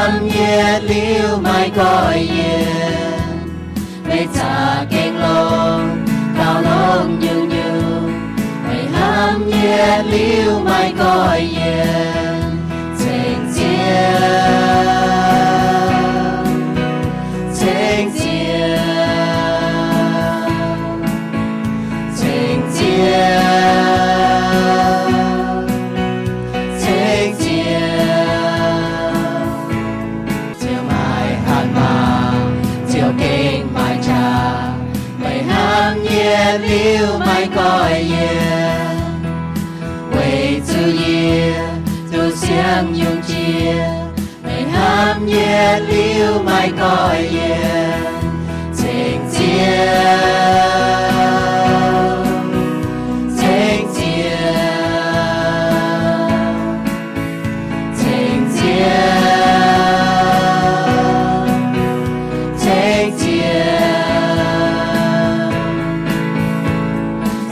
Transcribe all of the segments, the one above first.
Hnamv yie liuz maaih goiv yienx, meih zaqc gengh longx, gauh longx nyungc-nyungc. Meih hnamv yie liuz maaih goiv yienx, ceng Ziouv, ceng Ziouv, ceng Ziouv, ceng Ziouv. Ziouv maaih hatc maaz, Ziouv gengh maaih qaqv. Meih hnamv yie liuz maaih goiv yienx, weic zuqc yie duqv siang nyungc jiex. Meih hnamv yie liuz maaih goiv yienx, ceng Ziouv, ceng Ziouv, ceng Ziouv, ceng Ziouv.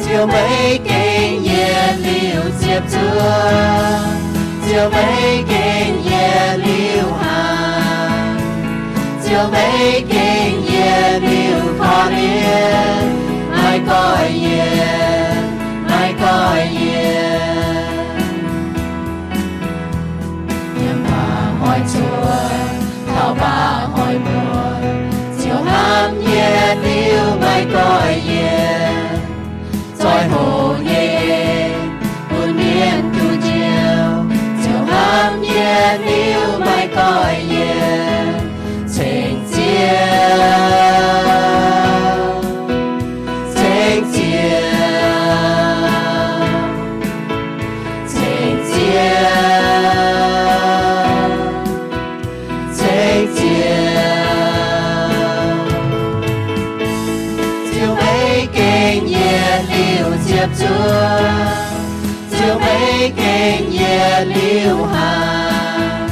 Ziouv meih gengh yietc liuz ziepc zuoqv, Ziouv meih gengh yietc liuz hnaangx, Ziouv meih gengh yietc liuz korv-lienh, maaih goiv yienx, maaih goiv yienx. Yiem baac hnoi cuotv, taux baac hnoi muonc, Ziouv hnamv yie liuz maaih goiv yienx. Zoih hoqc nyei bun mienh duqv njoux, Ziouv hnamv yie liuz maaih goiv yienx. Ceng Ziouv, ceng Ziouv, ceng Ziouv, ceng Ziouv. Ziouv meih gengh yietc liuz ziepc zuoqv, Ziouv meih gengh yietc liuz hnaangx,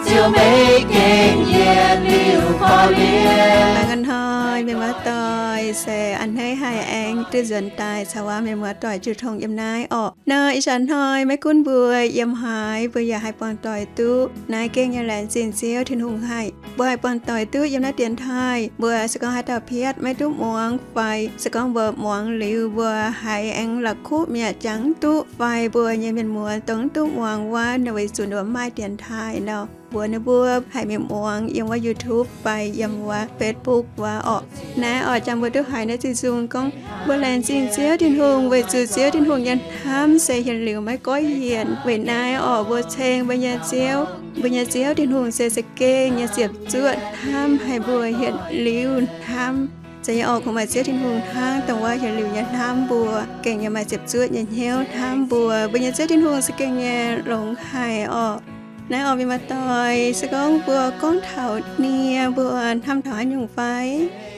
Ziouv meih gengh yietc liuz korv-lienh. A'hnoi mienh muoz-doic se a'hneiv haic aengx duqv nzuonx daaih caux waac mienh muoz-doic jiu tong yiem naaiv orqc. Nor ih zanc hnoi maiv gunv mbuo yiem haaix, mbuo yaac haih buangh doic duqv naaiv gengh nyei laengz zingh Ziouv Tin-Hungh haic. Mbuo haih buangh doic duqv yiem naaiv dienx taaih, mbuo se gorngv haaix dauh piatv maiv duqv muangx fai se gorngv mbuo muangx liuz mbuo haiz aengx la'kuqv mi'aqv, jangx duqv fai mbuo nyei mienh muoz dongh duqv muangx wuov, ninh weic zuqc ninh mbuo maaih dienx taaih nor, mbuox ninh mbuo haih mingh muangx yiem wuov YouTube fai yiem wuov Facebook wuov orqc. Naaiv orqc jangx mbuo duqv haiz naaiv zingh nzung gorngv mbuo laengz zingh Ziouv Tin-Hungh weic zuqc Ziouv Tin-Hungh nyei hnamv se hietc liuz maiv goiv yienc. Weic naaiv orqc mbuo ceng mbuo nyei Ziouv, mbuo nyei Ziouv Tin-Hungh se za'gengh nyei ziepc zuoqv hnamv haic mbuo hietc liuz hnamv. Zeiz nyei orqc, kungx maaih Ziouv Tin-Hungh hnangv dongh wuov hietc liuz nyei hnamv mbuo, gengh nyei maaih ziepc zuoqv nyei hnyouv hnamv mbuo. Mbuo nyei Ziouv Tin-Hungh se gengh nyei longx haic orqc. Naaiv orqc mienh muoz-doic, se gorngv mbuo gorngv taux nie, mbuo hnamv taux haaix nyungc fai?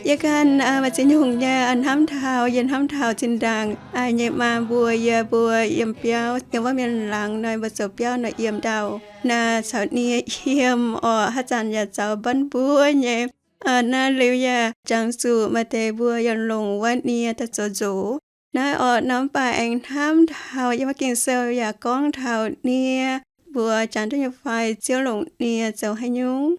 Yie ganh maaih ziex nyungc nyei hnamv taux. Yie hnamv taux zinh ndaangc nyei maa mbuo, yie mbuo yiem biauv, yiem wuov mienh laangz nor, mbuo zoux biauv nor yiem ndau naaic caux nie yiem orqc, haaix zanc yaac zaux mbanv mbuov nyei. Naaiv liuz yaac jangx zuqc maaih deix mbuo yaac longc wuov nie daaih zoux nzox. Naaiv orqc nor mv baac aengx hnamv taux yiem wuov Ging-Sou yaac gorngv taux nie, mbuo jangx duqv nyei fai, Ziouv longc nie zoux haaix nyungc.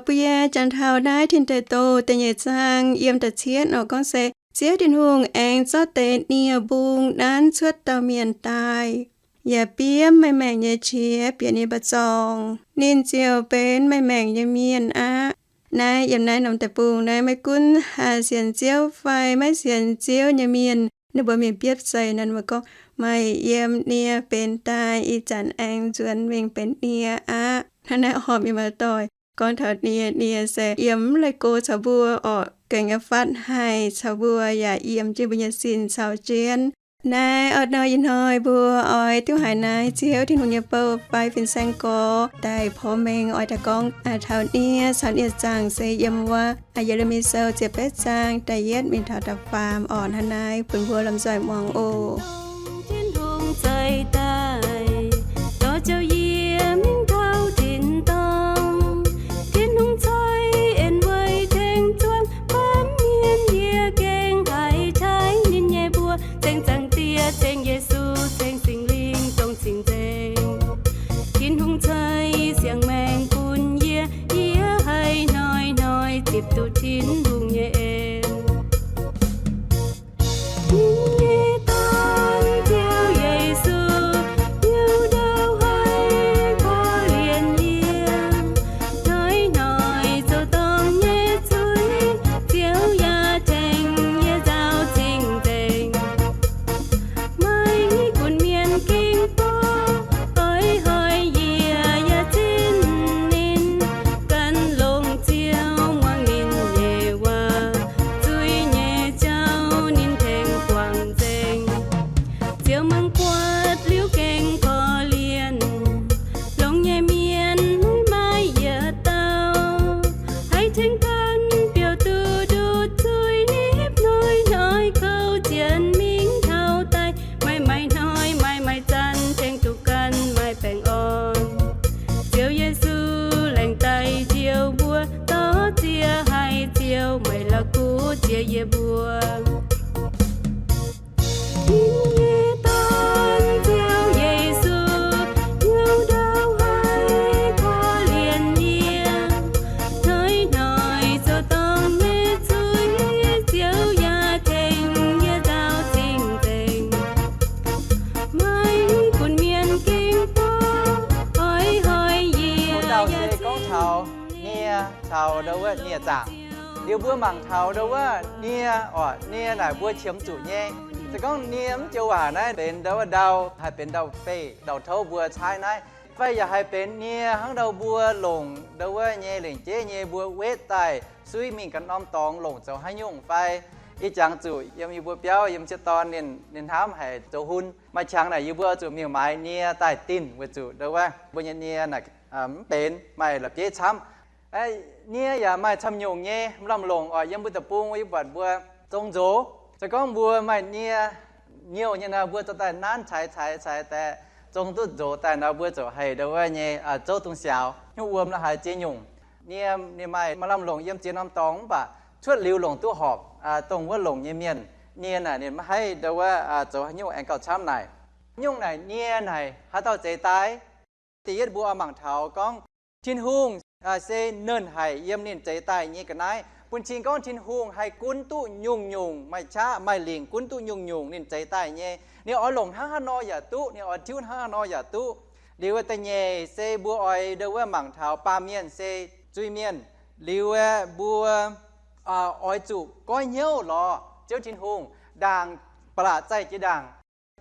Bun yie jangx taux naaiv Tin Deic Douh da'nyeic zaang yiem da'cietv orqc gorngv se, Ziouv Tin-Hungh aengx zorqv deix nie mbung nanv cuotv dauh mienh daaih, yaac biomv maaih maengc nyei qiex bieqc ninh mba'zorng, ninh ziouc benx maaih maengc nyei mienh aqv. Naaiv yiem naaiv norm deic-bung naaiv maiv gunv haih sienx Ziouv fai maiv sienx Ziouv nyei mienh, ninh mbuo mingh biopv zeiv nor, ninh mbuo gorngv, meih yiem nie benx daaih ih zanc aengx nzuonx mingh benx nie aqv. Hnangv naaiv orqc mienh muoz-doic, gorngv taux nie, nie se yiem mv leih go caux mbuo orqc, gengh nyei fatv haic caux mbuo yaac yiem jienv mbuo nyei sin caux jienv. Naaiv orqc nor ih hnoi mbuo oix duqv haiz naaiv Ziouv Tin-Hungh nyei bou fai fin-saeng gorx daaih porv mengh oix daaih gorngv taux nie caux nie zaangc se yiem wuov Ye^le^mi Sou ziepc betv zaang da'yietv mingh taux da'faam orqc. Hnangv naaiv bun mbuo lomh nzoih muangx oc. Tin-Hungh ceix daaih, dorh ziouc yie mingh taux tin-dorngh. Tin-Hungh ceix en weic tengx zuangx baamh mienh, yie gengh haiz taaih ninh nyei mbuox. Ceng Zaangc Diex, ceng Yesu, ceng Singx Lingh dongh cing-nzengc. Tin-Hungh ceix siang-maengc bun yie, duqv Tin-Hungh nyei en. Ninh nyei Dorn, Ziouv Yesu, hnyouv ndau haih korv-lienh yie. Hnoi-hnoi zoux dorngc nyei zuiz, Ziouv yaac tengx yie nzaaux cing-nzengc. Maaih gunv mienh ging bor, oix hoic yie yaac zinh ninh. Gan longc Ziouv muangx ninh nyei waac, zuiz nyei jauv ninh tengx guangc nzengc. Ziouv mangc buatc liuz gengh korv-lienh, longx nyei mienh maiv maaih yietc dauh haih tengx ganh biouv duqv nduqc zuiz nipv hnoi-hnoi kouv jienv mingh taux daaih. Maaih maaih hnoi, maaih maaih zanc tengx duqv ganh maaih baengh orn. Ziouv Yesu laengz daaih njoux mbuo, dorh ziex haiz Ziouv maiv la'kuqv ziex yie mbuo. Ninh nyei Dorn, Ziouv Yesu, hnyouv ndau haih korv-lienh yie. Hnoi-hnoi zoux dorngc nyei zuiz, Ziouv yaac tengx yie nzaaux cing-nzengc. Maaih gunv mienh ging bor, oix hoic yie yaac zinh ninh. Nie caux ndau wuov nie zaangc. Liuz mbuo mangc taux ndau wuov nie orqc, nie naaic mbuo qiemx zuqc nyei. Se gorngv nie mv joux waac naaiv benx ndau wuov ndau, haih benx ndau-beih ndau-touv mbuo caaiv naaiv, fai yaac haih benx nie hnangv ndau mbuo longc ndau wuov nyei lengc jeiv nyei mbuo wetv daaih suiv mingh ganh norm dorngx longc zoux haaix nyungc fai. Yie jangx zuqc yiem yie mbuo biauv yiem sieqv dorn ninh, ninh hnamv haic zoux hun. Maaih qangx naaic yie mbuo zuqc mingh maaiz nie daaih dinh weic zuqc ndau wuov mbuo nyei nie naaic mv benx maaih la'bieiv camv. Nie yaac maaih camv nyungc nyei mv lamh longc oc. Yiem mbuo deic-bung yie buatc mbuo zong nzox. Se gorngv mbuo maaih nie nyouh nyei nor, mbuo zoux daaih nanv caix caix caix daaih, zong duqv nzox daaih nor, mbuo ziouc haih ndau wuov nyei zouv dungz siaaux, hnyouv wuom la'haaix ziex nyungc. Nie ninh maaih maaih lamh longc yiem ziex norm dorngx mv baac cuotv liuz longc duqv horpc dongh wuov longc nyei mienh. Nie naaic ninh maiv haih ndau wuov zoux haaix nyungc aengx gauh camv naaic. Nyungc naaic nie naaic haaix dauh zeix daaih? Da'yietv mbuo oix mangc taux gorngv Tin-Hungh se nernh haic yiem ninh zeix daaih nyei ga'naaiv. Bun cing gorngv Tin-Hungh haih gunv duqv nyungc-nyungc, maaih qaqv maaih lingc gunv duqv nyungc-nyungc ninh zeix daaih nyei. Ninh oix longc hnangv haaix nor yaac duqv, ninh oix tiuv hnangv haaix nor yaac duqv. Liuz da'nyeic se mbuo oix ndau wuov mangc taux baamh mienh se zuiz-mienh. Liuz aeqv, mbuo oix zuqc goiv hnyouv lorz Ziouv Tin-Hungh. Ndaangc ba'laqc zaih jiex ndaangc,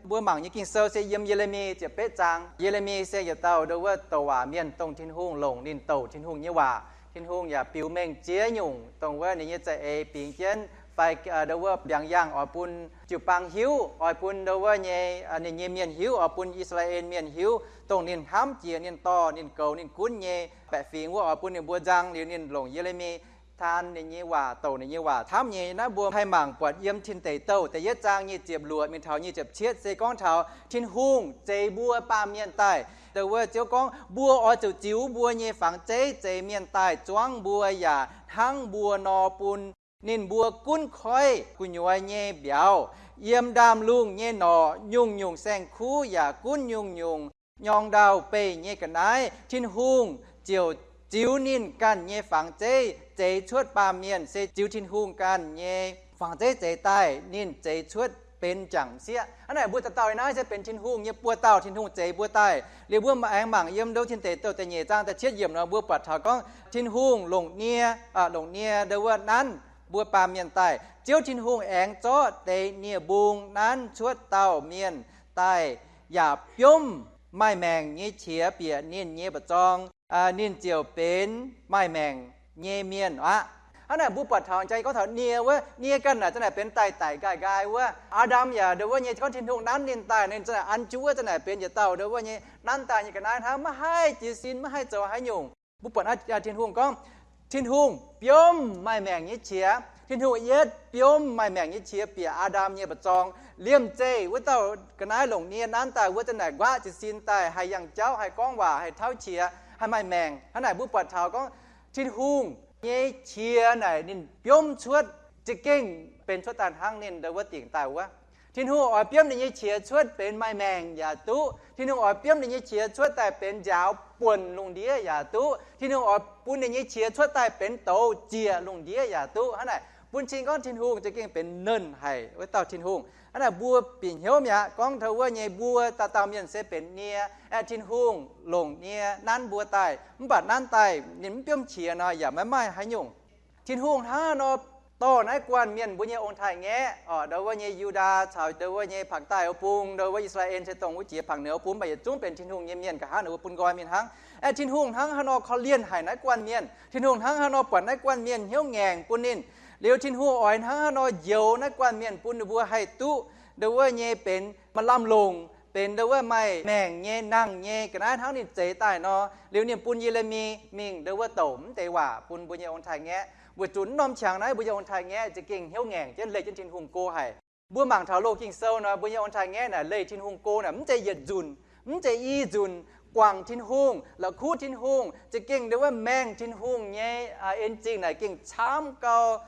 mbuo mangc nyei Ging-Sou se yiem Ye^le^mi ziepc betv zaang. Ye^le^mi se yietc dauh ndau wuov douc waac mienh, dongh Tin-Hungh longc ninh douc Tin-Hungh nyei waac. Tin-Hungh yaac biux mengh ziex nyungc dongh wuov ninh nyei za'eix bingx jienv fai ndau wuov mbiaangx yaangh oix bun jiu-baang hiuv, oix bun ndau wuov nyei ninh nyei mienh hiuv, oix bun I^saa^laa^en Mienh hiuv, dongh ninh hnamv jiex, ninh dorh, ninh goux, ninh gunv nyei baeqc fingx wuov oix bun ninh mbuo nzang. Liuz ninh longc Ye^le^mi taan ninh nyei waac, douc ninh nyei waac camv nyei. Naaiv mbuo haih mangc buatc yiem Tin Deic Douh da'yietv zaang nyic ziepc luoqc mingh taux nyic ziepc cietv se gorngv taux Tin-Hungh zeix mbuo baamh mienh daaih. Ndau wuov Ziouv gorngv, mbuo oix zuqc ziux mbuo nyei fangx zeiv zeix mienh daaih zuangv mbuo yaac hnangv mbuo nor bun ninh mbuo gunv koiv gu'nyuoz nyei mbiauz. Yiem ndaamv-lungh nyei norqc nyungc-nyungc saeng-kuv yaac gunv nyungc-nyungc nyorng ndau beih nyei ga'naaiv. Tin-Hungh ziouc ziux ninh ganh nyei fangx zeiv zeix cuotv baamh mienh, se ziux Tin-Hungh ganh nyei fangx zeiv zeix daaih. Ninh zeix cuotv benx jangc m'sieqv. Hnangv naaic mbuo dauh dauh naaiv se benx Tin-Hungh nyei buoz-dauh, Tin-Hungh zeix mbuo daaih. Liuz mbuo aengx mangc yiem ndau Tin Deic Douh da'nyeic zaang da'cietv yiemc nor, mbuo buatc taux gorngv Tin-Hungh longc nie, longc nie ndau wuov nanv mbuo baamh mienh daaih. Ziouv Tin-Hungh aengx zorqv deix nie-mbung nanv cuotv dauh mienh daaih, yaac biomv maaih maengc nyei qiex bieqc ninh nyei mba'zorng, ninh ziouc benx maaih maengc nyei mienh aqv. Hnangv naaic mbuo buatc taux jang gorngv taux nie wuov, nie ganh naaic za'naaic benx daaih daic nqaai nqaai wuov. Aa^ndam yaac ndau wuov nyei gorngv Tin-Hungh nanv ninh daaih, ninh za'naaic an juov za'naaic benx yietc dauh ndau wuov nyei nanv daaih nyei ga'naaiv hnangv, maiv haih jiez sin, maiv haih zoux haaix nyungc. Mbuo buatc Tin-Hungh gorngv, Tin-Hungh biomv maaih maengc nyei qiex. Tin-Hungh yietv biomv maaih maengc nyei qiex bieqc Aa^ndam nyei mba'zorng. Liemh zeih wuov dauh ga'naaiv longc nie nanv daaih wuov za'naaic nquaqv jiez sin daaih, haih yangh jauv, haih gorngv waac, haih tauv qiex, haih maaih maengc. Hnangv naaic mbuo buatc taux gorngv Tin-Hungh nyei qiex naaic ninh biomv cuotv za'gengh benx cuotv daaih hnangv ninh ndau wuov dingc daaih wuov. Tin-Hungh oix biomv ninh nyei qiex cuotv benx maaih maengc yaac duqv. Tin-Hungh oix biomv ninh nyei qiex cuotv daaih benx nziaaux buonc lungh ndiev yaac duqv. Tin-Hungh oix bun ninh nyei qiex cuotv daaih benx douz ziec lungh ndiev yaac duqv. Hnangv naaic bun cing gorngv Tin-Hungh za'gengh benx nernh haic wuov dauh Tin-Hungh. Hnangv naaic mbuo bieqc hnyouv mi'aqv, gorngv taux wuov nyei mbuo dauh dauh mienh se benx nie, aengx Tin-Hungh longc nie nanv mbuo daaih. Mv baac nanv daaih ninh mv biomv qiex nor yaac maiv maaih haaix nyungc. Tin-Hungh hnangv haaix nor dorh naaiv guanh mienh mbuo nyei ong-taaix-ngaeqv, orqc, ndau wuov nyei Yu^ndaa caux ndau wuov nyei Pakc Daaih wuov bung, ndau wuov I^saa^laa^en se dongh wuov jiex Pakc Nioux wuov bung, mv baac yietc zungv benx Tin-Hungh nyei mienh nqa'haav ninh mbuo bun nqoi mingh hnangv. Aengx Tin-Hungh hnangv haaix nor korv-lienh haic naaiv guanh mienh. Tin-Hungh hnangv haaix nor buatc naaiv guanh mienh hnyouv ngaengc bun ninh. Liuz Tin-Hungh oix hnangv haaix nor njoux naaiv guanh mienh bun ninh mbuo haih duqv ndau wuov nyei benx maaih lamh longc, benx ndau wuov maaih maengc nyei, nangh nyei, ga'naaiv hnangv ninh zeix daaih nor. Liuz ninh bun Ye^le^mi mingh ndau wuov douc mv deix waac bun mbuo nyei ong-taaix-ngaeqv. Weic zuqc mv norm qangx naaiv mbuo nyei ong-taaix-ngaeqv za'gengh hnyouv ngaengc jienv leih jienv Tin-Hungh go haic. Mbuo mangc taux loz Ging-Sou nor, mbuo nyei ong-taaix-ngaeqv naaic leih Tin-Hungh go naaic mv zeiz yietc nzunc, mv zeiz i nzunc. Guangc Tin-Hungh, la'kuqv Tin-Hungh, za'gengh ndau wuov maengh Tin-Hungh nyei en-zingh naaic gengh camv gau.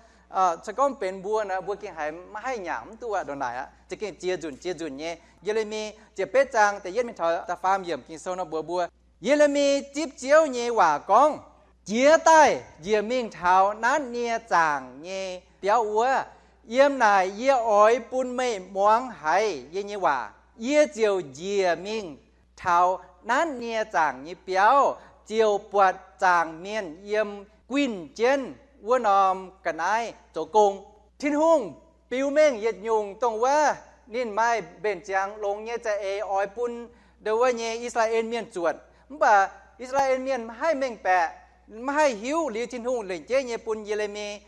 Se gorngv benx mbuo nor, mbuo gengh haiz maiv haih nyanc mv duqv aqv. Ndongc naaic aqv, za'gengh ziex nzunc ziex nzunc nyei. Ye^le^mi ziepc betv zaang da'yietv mingh taux da'faam yiemc Ging-Sou nor mbuox mbuo, Ye^le^mi zipv Ziouv nyei waac gorngv, Jiez daaih njiec mingh taux nanv nie zaangc nyei biauv wuov. Yiem naaic yie oix bun meih muangx haiz yie nyei waac. Yie ziouc njiec mingh taux nanv nie zaangc nyei biauv, ziouc buatc zaangc mienh yiem guinh jienv wuov norm ga'naaiv zoux gong. Tin-Hungh biux mengh yietc nyungc dongh wuov ninh maaih mbenc ziangx longx nyei za'eix oix bun ndau wuov nyei I^saa^laa^en Mienh zuotc. Mv baac I^saa^laa^en Mienh maiv haih mengh baeqc, maiv haih hiuv. Liuz Tin-Hungh lengc jeiv nyei bun Ye^le^mi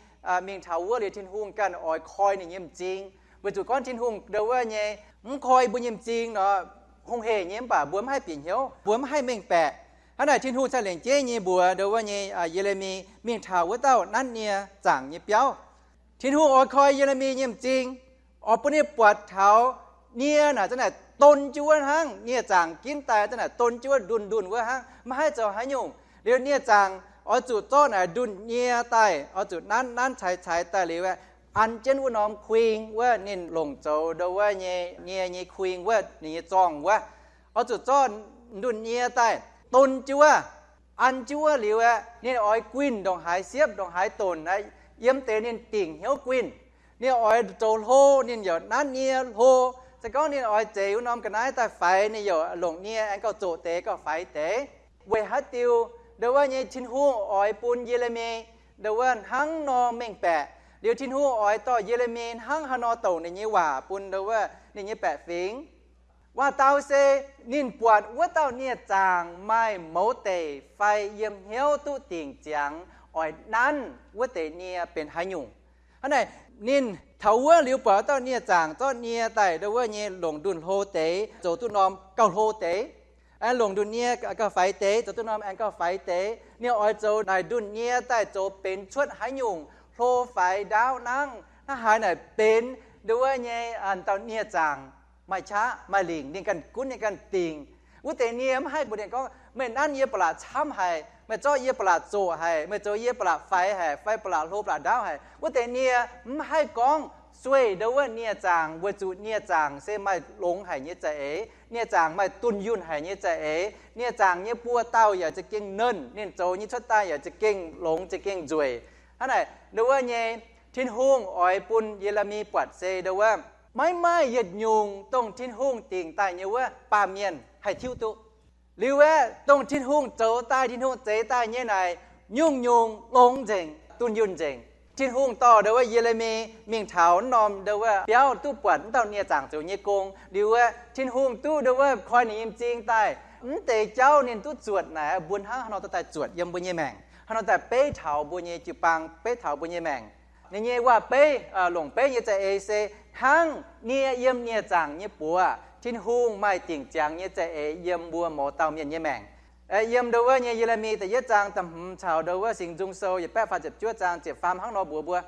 mingh taux wuov. Liuz Tin-Hungh ganh oix koi ninh nyei m'zing, weic zuqc gorngv Tin-Hungh ndau wuov nyei mv koi mbuo nyei m'zing nor, hungh hec nyei, mv baac mbuo maiv haih bieqc hnyouv, mbuo maiv haih mengh baeqc. Hnangv naaic Tin-Hungh cingx lengc jeiv nyei mbuox ndau wuov nyei Ye^le^mi mingh taux wuov dauh nanv nie zaangc nyei biauv. Tin-Hungh oix koi Ye^le^mi nyei m'zing, oix bun ninh buatc taux nie naaic za'naaic don jienv wuov hnangv. Nie zaangc ginv daaih za'naaic don jienv wuov, ndunh ndunh wuov hnangv, maiv haih zoux haaix nyungc. Liuz nie zaangc oix zuqc zorqv naaic ndunh nie daaih, oix zuqc nanv nanv caix caix daaih liuz, an jienv wuov norm kuing wuov ninh longc zoux ndau wuov nyei nie nyei kuing wuov ninh nyei zorngh wuov. Oix zuqc zorqv ndunh nie daaih don jienv wuov, an jienv wuov liuz aeqv, ninh oix guinh ndongc haaix siepv, ndongc haaix donc, yiem deix ninh dingc hnyouv guinh. Ninh oix zoux hlo, ninh yaac nanv nie hlo. Se gorngv ninh oix zeix wuov norm ga'naaiv daaih faix, ninh yaac longc nie aengx gauh zoqc deix, gauh faix deix. Weic haaix diuc ndau wuov nyei Tin-Hungh oix bun Ye^le^mi ndau wuov hnangv nor mengh baeqc? Liuz Tin-Hungh oix dorh Ye^le^mi hnangv haaix nor douc ninh nyei waac bun ndau wuov ninh nyei baeqc fingx? Waac-dau se ninh buatc wuov dauh nie zaangc maaih mouz deic fai yiem hnyouv duqv dingc ziangx oix nanv wuov deix nie benx haaix nyungc. Hnangv naaic ninh taux wuov liuz buatc wuov dauh nie zaangc zorqv nie daaih ndau wuov nyei longc ndunh hlo deix, zoux duqv norm gauh hlo deix, longc ndunh nie gauh faix deix, zoux duqv norm aengx gauh faix deix. Ninh oix zoux naaic ndunh nie daaih zoux benx cuotv haaix nyungc hlo faix ndaauv nangv, hnangv haaix naaic benx ndau wuov nyei dauh nie zaangc maaih qaqv maaih lingc, ninh ganh gunv ninh ganh dingc. Wuov deix nie maiv haih mbuox ninh gorngv, meih nanv yie ba'laqc camv haic, meih zorqv yie ba'laqc zoqc haic, meih zoux yie ba'laqc faix haic fai ba'laqc hlo ba'laqc ndaauv haic. Wuov deix nie maiv haih gorngv sueih ndau wuov nie zaangc, weic zuqc nie zaangc se maaih longx haic nyei za'eix. Nie zaangc maaih dunh yunh haic nyei za'eix. Nie zaangc nyei buoz-dauh yaac za'gengh nernh, ninh zoux nyei cuotv daaih yaac za'gengh longx za'gengh nzueic. Hnangv naaic ndau wuov nyei Tin-Hungh oix bun Ye^le^mi buatc se ndau wuov maiv maaih yietc nyungc dongh Tin-Hungh dingc daaih nyei wuov baamh mienh haih tiuv duqv. Liuz aeqv, dongh Tin-Hungh zoux daaih, Tin-Hungh zeix daaih nyei naaic nyungc-nyungc longx nzengc, dunh yunh nzengc. Tin-Hungh dorh ndau wuov Ye^le^mi mingh taux wuov norm ndau wuov biauv duqv buatc wuov dauh nie zaangc zoux nyei gong. Liuz aeqv, Tin-Hungh duqv ndau wuov koi ninh nyei m'zing daaih, mv deix jauv ninh duqv zuotc naaic, mbuo hnangv haaix nor dorh daaih zuotc yiem mbuo nyei maengc, haaix nor daaih beiv taux mbuo nyei jiu-baang, beiv taux mbuo nyei maengc. Ninh nyei waac-beiv, longc beiv nyei za'eix se hnangv nie yiem nie zaangc nyei buoz. Tin-Hungh maaih dingc ziangx nyei za'eix yiem mbuo mouz dauh mienh nyei maengc. Yiem ndau wuov nyei Ye^le^mi da'yietv zaang da'hmz caux ndau wuov Singx Nzung Sou yietc baeqv faah ziepc juov zaang ziepc faam hnangv nor mbuox mbuo,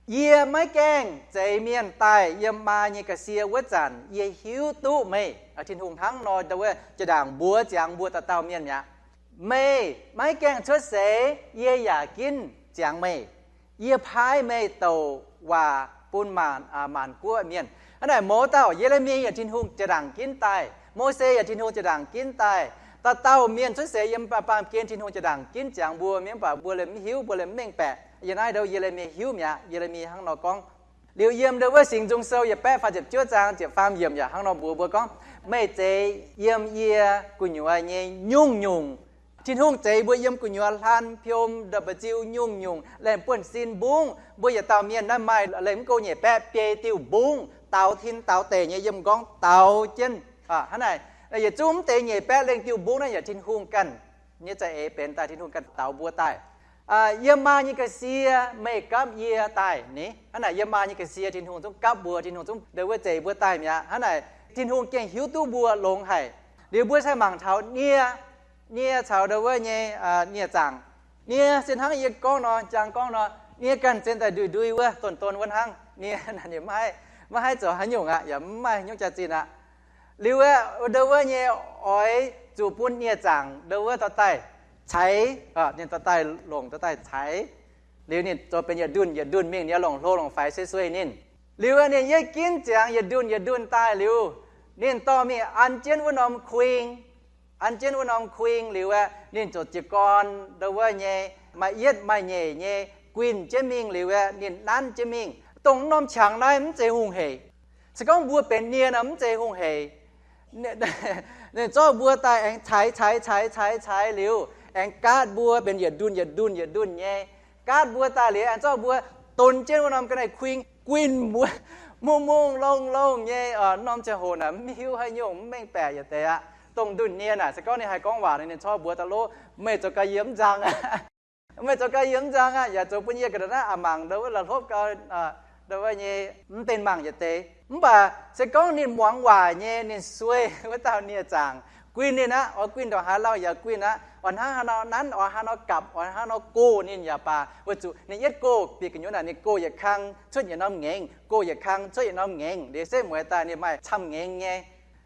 Yie maiv gaengh zeix mienh daaih yiem maa nyei ga'sie wuov zanc yie hiuv duqv meih. Tin-Hungh hnangv nor ndau wuov jaa-ndaangc mbuox ziangx mbuo dauh dauh mienh mi'aqv. Meih maiv gaengh cuotv seix, yie yaac ginv ziangx meih. Yie paaiv meih douc waac bun maanc, maanc guoqv mienh. Hnangv naaic, mouz dauh Ye^le^mi yaac Tin-Hungh jaa-ndaangc ginv daaih, Mose yaac Tin-Hungh jaa-ndaangc ginv daaih. Dauh dauh mienh cuotv seix yiem baamh gen Tin-Hungh jaa-ndaangc ginv ziangx mbuo, mv baac mbuo liemh mv hiuv, mbuo liemh mv mengh baeqc. Yie naaiv ndo Ye^le^mi hiuv mi'aqv. Ye^le^mi hnangv nor gorngv. Liuz yiem ndo wuov Singx Nzung Sou yietc baeqv faah ziepc juov zaang ziepc faam yiemc yaac hnangv nor mbuox mbuo gorngv, meih zeix yiem yie gu'nyuoz nyei nyungc-nyungc. Tin-Hungh zeix mbuo yiem gu'nyuoz hlan, piom, nda'mba'nziu, nyungc-nyungc, laengh buonv-sin, mbungv. Mbuo yietc dauh mienh naaiv maaih lengh mv go nyeic baeqv biei diuh mbungv, daaux tin daaux deic nyei yiem m'nqorngv daaux jienv. Hnangv naaic, yietc zungv mv deix nyeic baeqv lengh diuh mbungv naaiv yaac Tin-Hungh ganh nyei za'eix benx daaih, Tin-Hungh ganh daaux mbuo daaih. Yiem maa nyei ga'sie meih gapv yie daaih ni. Hnangv naaic, yiem maa nyei ga'sie Tin-Hungh zungv gapv mbuo, Tin-Hungh zungv ndo wuov zeix mbuo daaih mi'aqv. Hnangv naaic, Tin-Hungh gengh hiuv duqv mbuo longx haic. Liuz mbuo sai mangc taux nie, nie caux ndo wuov nyei nie zaangc. Nie se hnangv yie gorngv nor, jang gorngv nor, nie ganh zen daaih ndui-ndui wuov, don-don wuov hnangv. Nie maiv haih zoux haaix nyungc aqv, yaac mv maaih nyungc jaax-zinh aqv. Liuz aeqv, ndo wuov nyei oix zuqc bun nie zaangc ndo wuov dorh daaih caix, ninh dorh daaih longc, dorh daaih caix. Liuz ninh zoux benx yietc ndunh yietc ndunh mingh, ninh longc hlo longc faix sueih sueih ninh. Liuz aeqv, ninh yietv ginv ziangx yietc ndunh yietc ndunh daaih liuz, ninh dorh mingh an jienv wuov norm kuing. An jienv wuov norm kuing liuz aeqv, ninh ziouc jiez gorn ndo wuov nyei maaih yietv maaih nyeic nyei guinh jienv mingh liuz aeqv, ninh nanv jienv mingh. Dongh norm qangx naaiv mv zeiz hungh hec. Se gorngv mbuo benx nie nor mv zeiz hungh hec. Ninh zorqv mbuo daaih aengx caix caix caix caix caix liuz, aengx gaatv mbuo benx yietc ndunh yietc ndunh yietc ndunh nyei. Gaatv mbuo daaih liuz, aengx zorqv mbuo donx jienv wuov norm ga'naaiv kuing, guinh mbuo mungh mungh longh longh nyei. Norm ziangh hoc naaic mv hiuv haaix nyungc, mv mengh baeqc yietc deix aqv. Dongh ndunh nie naaic, se gorngv ninh haih gorngv waac, ninh corc mbuox daaih lov, meih zoux gau yie mv nzang aqv. Meih zoux gau yie mv nzang aqv, yaac zoux bun yie ga'naaiv aqc mangc ndo wuov la'hlopv gau, ndo wuov nyei mv deix mangc yietc deix. Mv baac se gorngv ninh muangx waac nyei, ninh sueih wuov dauh nie zaangc, guinh ninh aqv, oix guinh ndongc haaix lauh yaac guinh aqv, oix hnangv haaix nor nanv, oix hnangv nor gapc, oix hnangv nor gox ninh yaac baac, weic zuqc ninh yietv gox bieqc gu'nyuoz naaic, ninh gox yietc kang cuotv yietc norm ngengh, gox yietc kang cuotv yietc norm ngengh, liuz setv mueiz daaih ninh maaih camv ngengh nyei.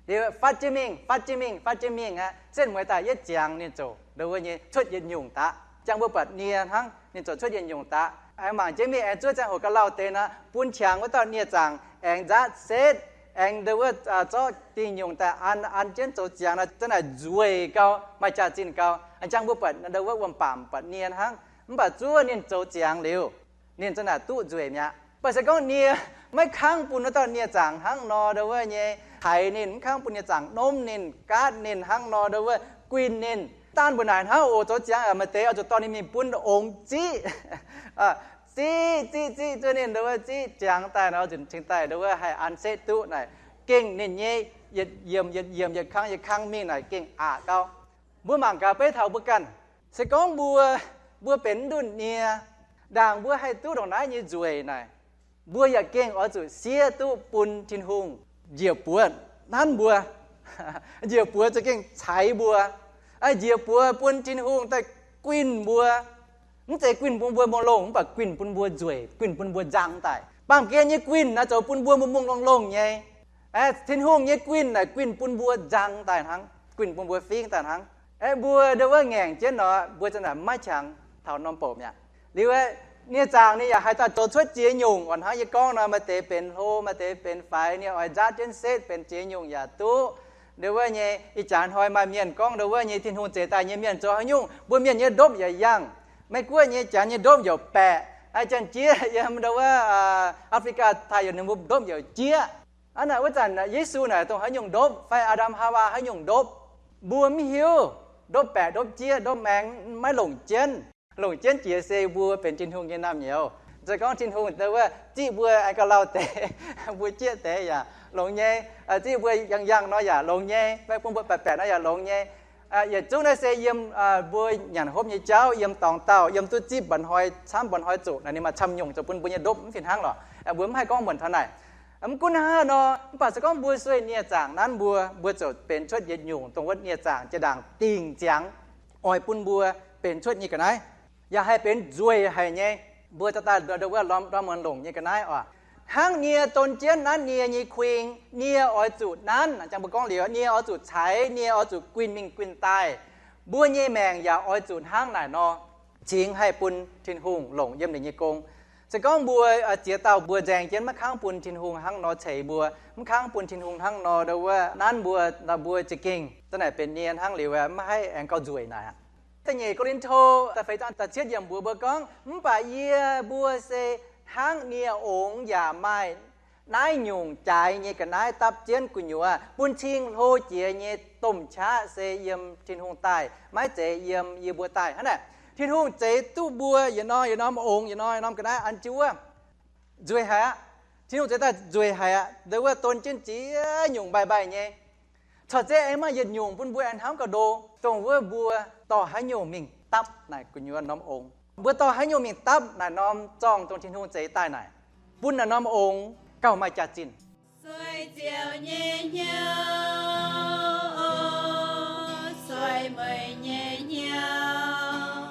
Liuz fatv jienv mingh, fatv jienv mingh, fatv jienv mingh aqv, setv mueiz daaih yietv ziangx ninh ziouc ndo wuov nyei cuotv yietc nyungc daqv. Jang mbuo buatc nie hnangv, ninh ziouc cuotv yietc nyungc daav. Aengx mangc jienv mingh, aengx zuov ziangh hoc ga'lauh deix nor, bun qangx wuov dauh nie zaangc aengx nzaatv setv, aengx ndo wuov zorqv dingh nyungc daaih an, an jienv zoux ziangx nor, za'naaic nzueic gau, maaih jaax-zinh gau. Jang mbuo buatc ndo wuov wuom-baamc buatc nie hnangv, mv baac zuov ninh zoux ziangx liuz, ninh za'naaic duqv nzueic mi'aqv. Mv baac se gorngv nie maiv kangv bun wuov dauh nie zaangc hnangv nor, ndo wuov nyei taaix ninh, mv kangv bun nie zaangc nomv ninh, gaatv ninh hnangv nor, ndo wuov guinh ninh, daanh mbuo naaic hnangv oc, zoux ziangx maaih deix oix zuqc dorh ninh mingh bun ongx ziqv. Ziqv, ziqv, ziqv zuov ninh, ndo wuov ziqv ziangx daaih nor, nzunc cingx daaih ndo wuov haih an setv duqv naaic, gengh ninh nyei yietc yiemc yietc yiemc, yietc kang yietc kang mingh naaic gengh aqc gau. Mbuo mangc gaax beiv taux mbuo ganh. Se gorngv mbuo, mbuo benx ndunh nie, ndaangc mbuo haih duqv ndongc naaiv nyei nzueic naaic, mbuo yaac gengh oix zuqc siev duqv bun Tin-Hungh njiec buoz nanv mbuo, njiec buoz za'gengh ceix mbuo, njiec buoz bun Tin-Hungh daaih guinh mbuo. Mv zeiz guinh bun mbuo muoz-longh, mv baac guinh bun mbuo nzueic, guinh bun mbuo nzang daaih. Baamh gen nyei guinh naaic zoux bun mbuo mungh mungh longh longh nyei. Tin-Hungh nyei guinh naaic guinh bun mbuo nzang daaih hnangv, guinh bun mbuo fingv daaih hnangv. Aeqv, mbuo ndo wuov ngaengc jienv nor, mbuo za'naaic maiv qangx taux norm bouc mi'aqv. Liuz aeqv, nie zaangc ninh yaac haih daaih zoux cuotv ziex nyungc. Oix hnangv yie gorngv nor, maaih deix benx hlo, maaih deix benx faix, ninh oix nzaatv jienv setv benx ziex nyungc yaac duqv. Ndo wuov nyei, ih jaax hnoi maaih mienh gorngv ndo wuov nyei Tin-Hungh zeix daaih nyei mienh zoux haaix nyungc, mbuo mienh nyei ndopv yaac yangh. Meiv Guoqv nyei janx nyei ndopv yaac baeqc, aa, janx-jieqv yiem ndo wuov Africa taaih yaac ninh mbuo ndopv yaac jieqv. Hnangv naaic wuov zanc Yesu naaic dongh haaix nyungc ndopv fai Aa^ndam Haawaa haaix nyungc ndopv, mbuo mv hiuv. Ndopv baeqc, ndopv jieqv, ndopv maengx, maiv longc jienv. Longc jienv jiex se mbuo benx Tin-Hungh nyei naamh nyouz. Se gorngv Tin-Hungh ndo wuov ziqv mbuo aengx gauh lauh deix, mbuo jieqv deix yaac longx nyei. Ziqv mbuo yangh yangh nor yaac longx nyei, maiv bun mbuo baeqc baeqc nor yaac longx nyei. Yietc zungv naaiv se yiem mbuo nyanc hopv nyei jauv, yiem dorngx daauh, yiem duqv zipv mba'hnoi camv mba'hnoi zoqc naaic, ninh maaih camv nyungc zoux bun mbuo nyei ndopv mv fih hnangv lorqc. Mbuo mv haih gorngv muonc taux naaic. Mv gunv hnangv nor, mv baac se gorngv mbuo sueih nie zaangc nanv mbuo, mbuo ziouc benx cuotv yietc nyungc dongh wuov nie zaangc jaa-ndaangc dingc ziangx oix bun mbuo benx cuotv nyei ga'naaiv, yaac haih benx nzueic haic nyei. Mbuo daaih daaih ndo wuov ndorm muonz longc nyei ga'naaiv oc. Hnangv nie don jienv nanv nie nyei kuing, nie oix zuqc nanv, jang mbuo gorngv liuz, nie oix zuqc ceix, nie oix zuqc guinh mingh guinh daaih. Mbuo nyei maengc yaac oix zuqc hnangv naaic nor, cingx haih bun Tin-Hungh longc yiem ninh nyei gong. Se gorngv mbuo ziex dauh mbuo nzaeng jienv maiv kangv bun Tin-Hungh hnangv nor ceix mbuo, mv kangv bun Tin-Hungh hnangv nor ndau wuov nanv mbuo, nor mbuo za'gengh za'naaic benx nie hnangv liuz maiv haih aengx gauh nzueic naaic aqv. Da'nyeic Ko^lin^to da'feix zaang da'cietv yiemc mbuox mbuo gorngv, mv baac yie mbuo se hnangv nie ongx yaac maaih naaiv nyungc jaaix nyei ga'naaiv dapv jienv gu'nyuoz, bun cing hlo jiex nyei domh qaqv se yiem Tin-Hungh daaih, maiv zeiz yiem yie mbuo daaih hnangv naaic. Tin-Hungh zeix duqv mbuo yietc norm yietc norm ongx, yietc norm yietc norm ga'naaiv an jienv wuov, nzueic haic aqv. Tin-Hungh zeix daaih nzueic haic aqv. Ndau wuov don jienv ziex nyungc mbaih mbaih nyei. Corc zeiv aengx maaih yietc nyungc bun mbuo aengx hnamv gauh ndo, dongh wuov mbuo dorh haaix nyungc mingh dapv naaic gu'nyuoz norm ongx. Mbuo dorh haaix nyungc mingh dapv naaic norm zorng dongh Tin-Hungh zeix daaih naaic, bun naaic norm ongx gauh maaih jaax-zinh. Sueih ziouc nyei hnyouv, sueih meih nyei hnyouv,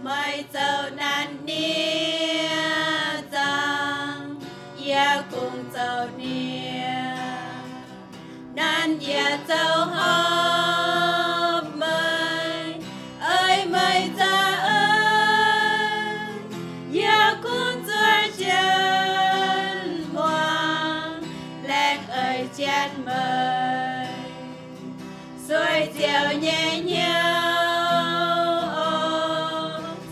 meih zoux naanc nie zaangc, yie kungx zoux nie. Naanc yie zoux hopv meih, ei meih za'eix, yie kungx zuov jienv muangx, laengz eix jienv meih. Sueih ziouc nyei hnyouv,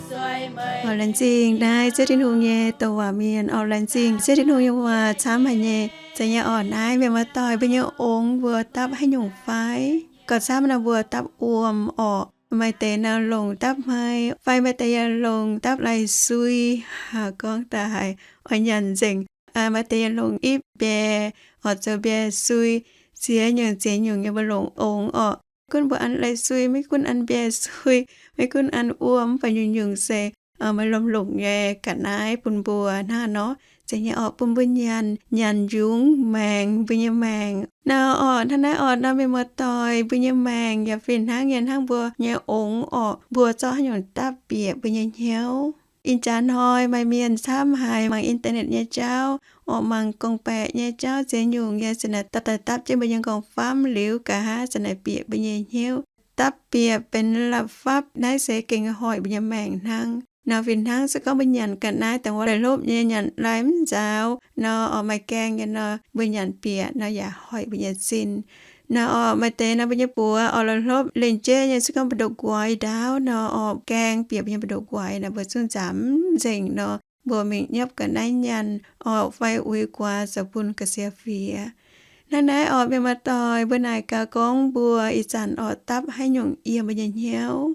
sueih meih. Laengz zingh naaiv Ziouv Tin-Hungh nyei douc waac mienh oc. Laengz zingh Ziouv Tin-Hungh nyei waac camv haic nyei. Zeiz nyei orqc, naaiv mienh muoz-doic, mbuo nyei ongx mbuo dapv haaix nyungc fai? Gauh camv nor mbuo dapv wuom orqc. Maaih deix nor longc dapv hmei, fai maaih deix yaac longc dapv lai-sui. Aa, gorngv daaih haiz oix nyanc nzengc. Maaih deix yaac longc ipv mbiaec, oix zoux mbiaec sui. Ziex nyungc ziex nyungc nyei mbuo longc ongx orqc. Gunv mbuo an lai-sui, maiv gunv an mbiaec sui, maiv gunv an wuom, mv baac nyungc-nyungc se maaih lomh longc nyei ga'naaiv bun mbuo hnangv nor. Zeiz nyei orqc, bun mbuo nyanc, nyanc njungx maengc mbuo nyei maengc nor orqc. Hnangv naaiv orqc nor, mienh muoz-doic, mbuo nyei maengc yaac fih hnangv nyei, hnangv mbuo nyei ongx orqc. Mbuo zorqv haaix nyungc dapv bieqc mbuo nyei hnyouv? Ih jaax hnoi maaih mienh camv haic mangc internet nyei jauv orqc, mangc gorngv-baeqc nyei jauv ziex nyungc nyei, za'naaic dapv daaih dapv jienv mbuo nyei nqorngv-famv liuz, nqa'haav za'naaic bieqc mbuo nyei hnyouv. Dapv bieqc benx la'fapv, naaiv se gengh hoic mbuo nyei maengc hnangv. Nor fih hnangv se gorngv mbuo nyanc ga'naaiv dongh wuov la'hlopv nyei, nyanc lai mv nzaaux nor orqc, maaih gaeng nyei nor, mbuo nyanc bieqc nor yaac hoic mbuo nyei zinh. Nor orqc, maaih deix nor mbuo nyei buoz orqc la'hlopv lengc jeiv nyei, se gorngv mbu'ndongx nquaix ndaauv nor orqc, gaeng bieqc mbuo nyei mbu'ndongx nquaix nor, mbuo zungv nzaaux mv nzengc nor, mbuo mingh nyopv ga'naaiv nyanc orqc, fai uix guaax zoux bun ga'sie fiex. Hnangv naaiv orqc, mienh muoz-doic, mbuo naaic gaax gorngv mbuo ih zanc orqc dapv haaix nyungc yiem mbuo nyei hnyouv.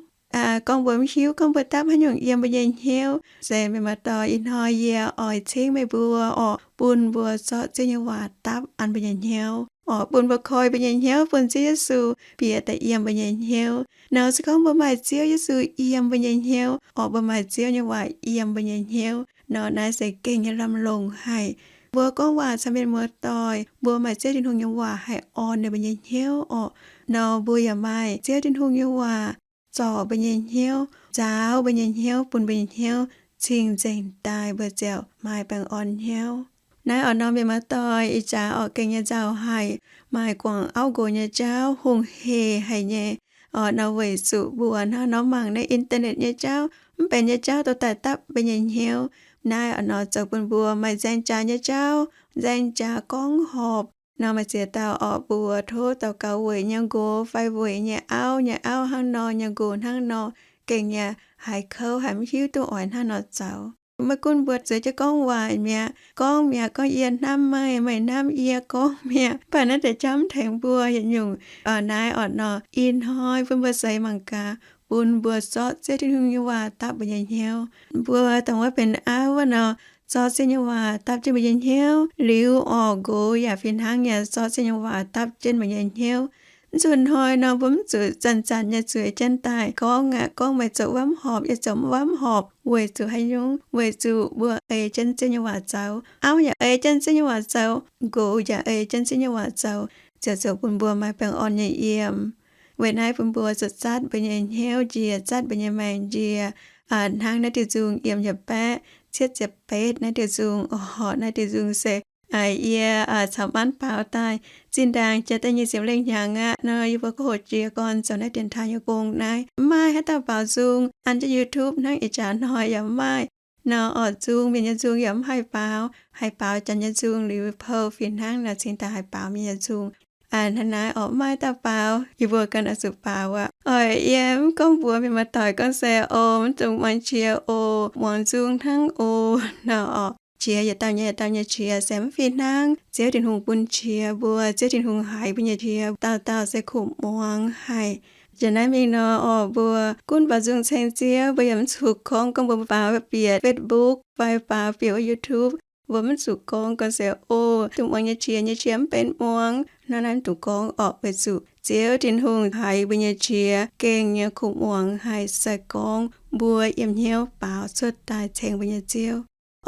Gorngv mbuo mv hiuv gorngv mbuo dapv haaix nyungc yiem mbuo nyei hnyouv, se mienh muoz-doic, ih hnoi yie oix cingv meih mbuo orqc, bun mbuo zorqv Ziouv nyei waac dapv an mbuo nyei hnyouv orqc, bun mbuo koi mbuo nyei hnyouv bun Ziouv Yesu bieqc daaih yiem mbuo nyei hnyouv. Nor se gorngv mbuo maaih Ziouv Yesu yiem mbuo nyei hnyouv orqc, mbuo maaih Ziouv nyei waac yiem mbuo nyei hnyouv nor, naaiv se gengh nyei lamh longc haic. Mbuo gorngv waac caux mienh muoz-doic, mbuo maaih Ziouv Tin-Hungh nyei waac haih orn ninh mbuo nyei hnyouv orqc, nor mbuo yaac maaih Ziouv Tin-Hungh nyei waac zorc mbuo nyei hnyouv, nzaaux mbuo nyei hnyouv, bun mbuo nyei hnyouv cing-nzengc daaih, mbuo ziouc maaih baengh orn hnyouv. Naaiv orqc nor, mienh muoz-doic, ih jaax orqc gengh nyei nzauh haic, maaih guangc auv nqox nyei jauv hungh hec haic nyei orqc nor, weic zuqc mbuo hnangv nor mangc naaiv internet nyei jauv, mv benx nyei jauv dorh daaih dapv mbuo nyei hnyouv. Naaiv orqc nor zoux bun mbuo maaih nzaeng jaax nyei jauv, nzaeng jaax gorngv horpc nor, maaih ziex dauh orqc mbuo tov daux gaux weic nyei nqox fai weic nyei auv, nyei auv hnangv nor, nyei nqox hnangv nor, gengh nyei haiz kouv, haiz mv hiuv duqv oix hnangv nor zoux. Maiv gunv mbuo zueiz jienv gorngv waac mi'aqv, gorngv mi'aqv, gorngv yie hnamv meih, meih hnamv yie, gorngv mi'aqv, mv baac naaiv deix jauv mv tengx mbuo yietc nyungc. Naaiv orqc nor, ih hnoi bun mbuo seix mangc gaax, bun mbuo zorqv Ziouv Tin-Hungh nyei waac dapv mbuo nyei hnyouv. Mbuo dongh wuov benx auv wuov nor, zorqv Ziouv nyei waac dapv jienv mbuo nyei hnyouv liuz orqc, nqox yaac fih hnangv nyei zorqv Ziouv nyei waac dapv jienv mbuo nyei hnyouv. Mv zuqc hnoi nor, mbuo mv zuqc zanc-zanc nyei zueiz jienv daaih gorngv aqv, gorngv meih zoux wuov mv horpc, yie zoux wuov mv horpc. Weic zuqc haaix nyungc? Weic zuqc mbuo ei jienv Ziouv nyei waac zoux. Auv yaac ei jienv Ziouv nyei waac zoux, nqox yaac ei jienv Ziouv nyei waac zoux, ziouc zoux bun mbuo maaih baengh orn nyei yiem. Weic naaiv bun mbuo zuqc zatv mbuo nyei hnyouv njiec, zatv mbuo nyei maengc njiec. Hnangv naaiv diuh nzung yiem yietc baeqv cietv ziepc betv naaiv diuh nzung, orqc, naaiv diuh nzung se yie caux manv baaux daaih zinh ndaangc jiex da'nyeic ziepc lengh hnyangx aqv nor, yie mbuo gouv hoc jiez gorn zoux naaiv dienx taaih nyei gong naaiv. Mv maaih haaix dauh baaux nzung an jienv YouTube hnangv ih jaax hnoi yaac mv maaih. Nor orqc, nzung mienh nyei nzung yaac mv haih baaux. Haih baaux janx nyei nzung liuz, pou fih hnangv nor cingx daaih haih baaux mienh nyei nzung. Aa, hnangv naaiv orqc, mv maaih dauh baaux, yie mbuo ganh oix zuqc baaux aqv. Oix, yie mv gorngv mbuox mienh muoz-doic gorngv se oc, mv dungx muangx qiex oc, muangx nzung hnangv oc. Nor orqc, qiex yietc dauh nyei yietc dauh nyei qiex se mv fih hnangv. Ziouv Tin-Hungh bun qiex mbuo, Ziouv Tin-Hungh haiz mbuo nyei qiex dauh dauh se kuv muangx haic. Nzunc naaiv mingh nor orqc, mbuo gunv baaux nzung ceng Ziouv, mbuo yaac mv zuqc gorngv, gorngv mbuo baaux bieqc Facebook fai baaux bieqc wuov YouTube. Mbuo mv zuqc gorngv, gorngv se oc, dongh muangx nyei qiex, nyei qiex mv benx muangx. Hnangv naaiv mv dungx gorngv orqc, weic zuqc Ziouv Tin-Hungh haiz mbuo nyei qiex gengh nyei kuv muangx haic, se gorngv mbuo yiem hnyouv baaux cuotv daaih ceng mbuo nyei Ziouv.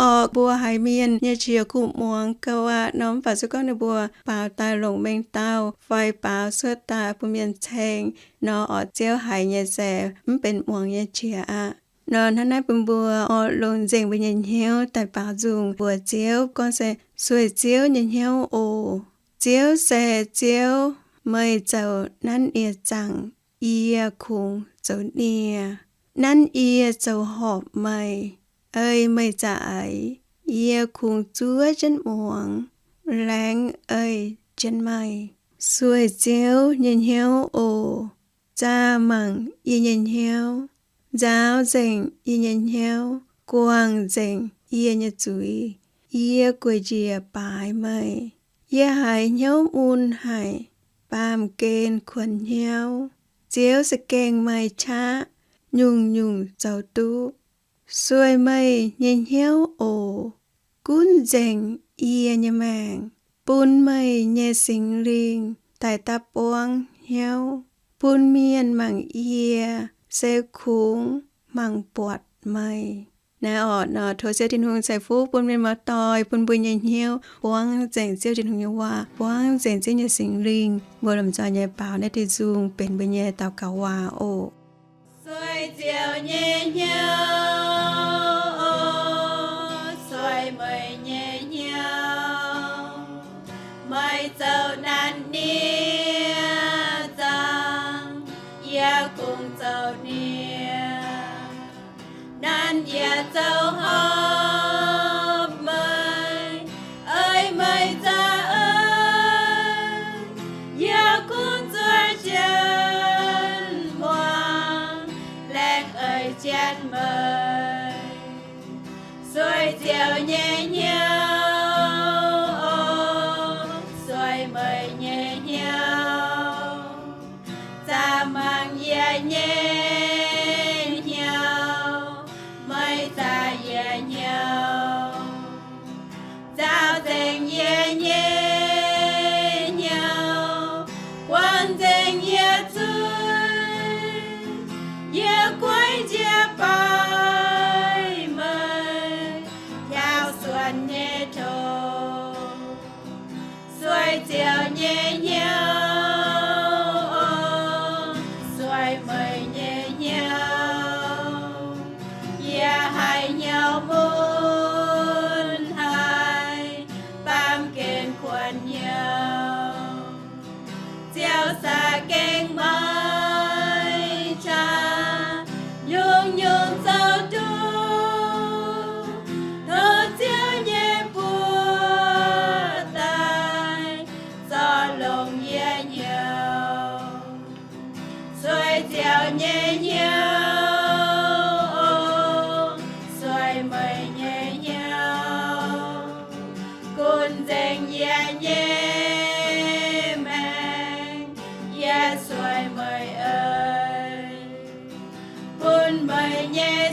Orqc, mbuo haiz mienh nyei qiex kuv muangx gauh aqv nor, mv baac se gorngv ninh mbuo baaux daaih longc mengh dauh fai baaux cuotv daaih bun mienh ceng nor orqc, Ziouv haiz nyei se mv benx muangx nyei qiex aqv. Nor hnangv naaiv bun mbuo orqc, longc nzengc mbuo nyei hnyouv daaih baaux nzung mbuox Ziouv gorngv se, sueih Ziouv nyei hnyouv oc. Ziouv se Ziouv, meih zoux nanv yie zaangc, yie kungx zoux nie. Nanv yie zoux horpc meih, ei meih za'eix, yie kungx zuov jienv muangx, laengz ei jienv meih. Sueih Ziouv nyei hnyouv oc. Zaah mangc yie nyei hnyouv, nzaaux nzengc yie nyei hnyouv, guangc nzengc yie nyei zuiz. Yie gueic njiec baaix meih. Yie haiz hnyouv mun haic, baamh gen kuonx hnyouv. Ziouv za'gengh meih qaqv, nyungc-nyungc zoux duqv. Sueih meih nyei hnyouv oc. Gunv nzengc yie nyei maengc, bun meih nyei Singx Lingh daaih dapv buangv hnyouv, bun mienh mangc yie se kungx mangc buatc meih. Naaiv orqc nor, tov Ziouv Tin-Hungh ceix fuqv bun mienh muoz-doic, bun mbuo nyei hnyouv buangv nzengc Ziouv Tin-Hungh nyei waac, buangv nzengc Ziouv nyei Singx Lingh. Mbuo lomh nzoih nyei baaux naaiv diuh nzung benx mbuo nyei daux gaux waac oc. Sueih Ziouv nyei hnyouv, sueih meih nyei hnyouv. Meih zoux nanv nie zaangc, yie kungx zoux nie. Nanv yie zoux horpc meih, ei meih za'eix, yie kungx zuov jienv muangx, laengz ei jienv meih. Sueih Ziouv nyei hnyouv, sueih meih nyei hnyouv. Zaah mangc yie nyei hnyouv, meih zaah yie hnyouv. Nzaaux nzengc yie nyei hnyouv, guangc nzengc yie zuiz. Yie guaiv njiec baaix meih, hiauv suonc nyei tong. Sueih Ziouv nyei hnyouv, sueih meih nyei hnyouv. Yie haiz hnyouv mun haic, baamh gen kuonx hnyouv. Ziouv za'gengh meih qaqv, nyungc-nyungc zoux duqv. Tov Ziouv nyei buoz daaih zorc longx yie hnyouv. Sueih Ziouv nyei hnyouv, sueih meih nyei hnyouv. Gunv nzengc yie nyei maengc, yie sueih meih eix. Bun meih nyei